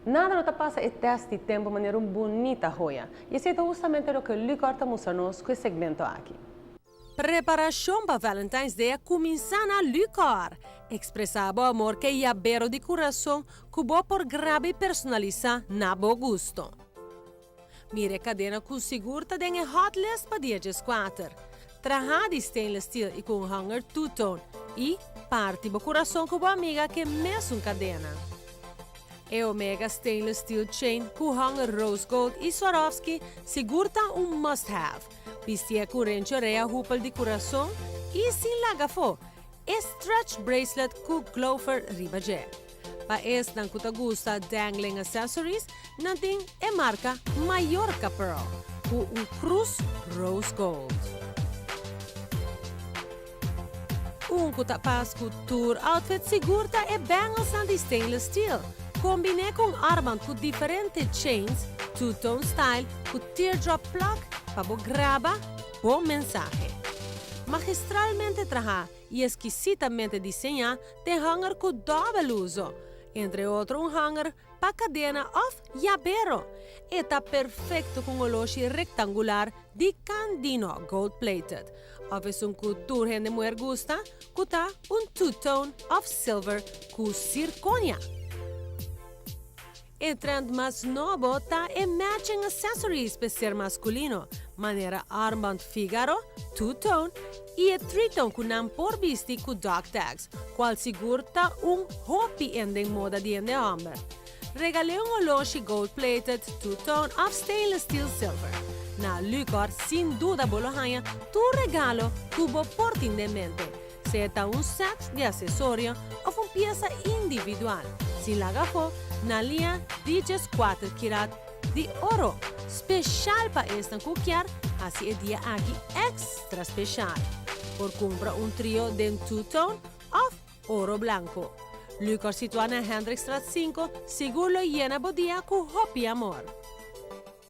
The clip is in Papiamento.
Nada no ta pasa e test di tempu manera un bunita hoya. I esei ta hustamente loke Lucor ta mustra nos ku e segmento aki. Preparashon pa Valentine's Day a kuminsá na Lucor! Ekspresá bo amor ku e yabero di kurason ku bo por graba i personalisá na bo gusto. Mira e kadena ku sigur ta den e hot list pa dia djeskuater. Trahá di stainless steel i ku un hanger two-tone i parti bo kurason ku bo amiga ku e mesun kadena. E Omega stainless steel chain ku hanger rose gold i Swarovski sigur ta un must have. Bistié ku rencho rea hupel di kurason i sin laga afó e stretch bracelet ku glofer riba dje. Pa esnan ku ta gusta dangling accessories, nan tin e marka Mallorca Pearl ku un krus rose gold. Un ku ta pas ku tur outfit sigur ta e banglesnan di stainless steel. Kombiné ku un armband ku diferente chains, two-tone style ku teardrop plug pa bo graba bo mensahe. Magistralmente traha i eskisitamente diseñá den hanger ku dòbel uso, entre otro un hanger pa kadena òf yabero. E ta perfekto ku un oloshi rektangular di Candino gold plated, òf esun ku tur hende muher gusta, ku ta un two-tone òf silver ku sirkonia. E trend mas nobo ta e matching accessories p'e ser masculino, manera armband Figaro, two-tone, y e three-tone cu nan por bisti cu dog tags, cual sigur ta un hopi en den moda di hende homber. Regal'é un oloshi gold-plated, two-tone of stainless steel silver. Na Lucor sin duda bo lo haña tur regalo cu bo por tin den mente. Sea ta un set di asesorio of un piesa individual, sin laga afó na liña di djeskuater kirat di oro, speshal pa esnan ku kier hasi e dia aki extra speshal. Por kumpra un trio den two-tone of oro blanko. Lucor situá na Hendrikstraat sinku sigur lo yena bo dia ku hopi amor.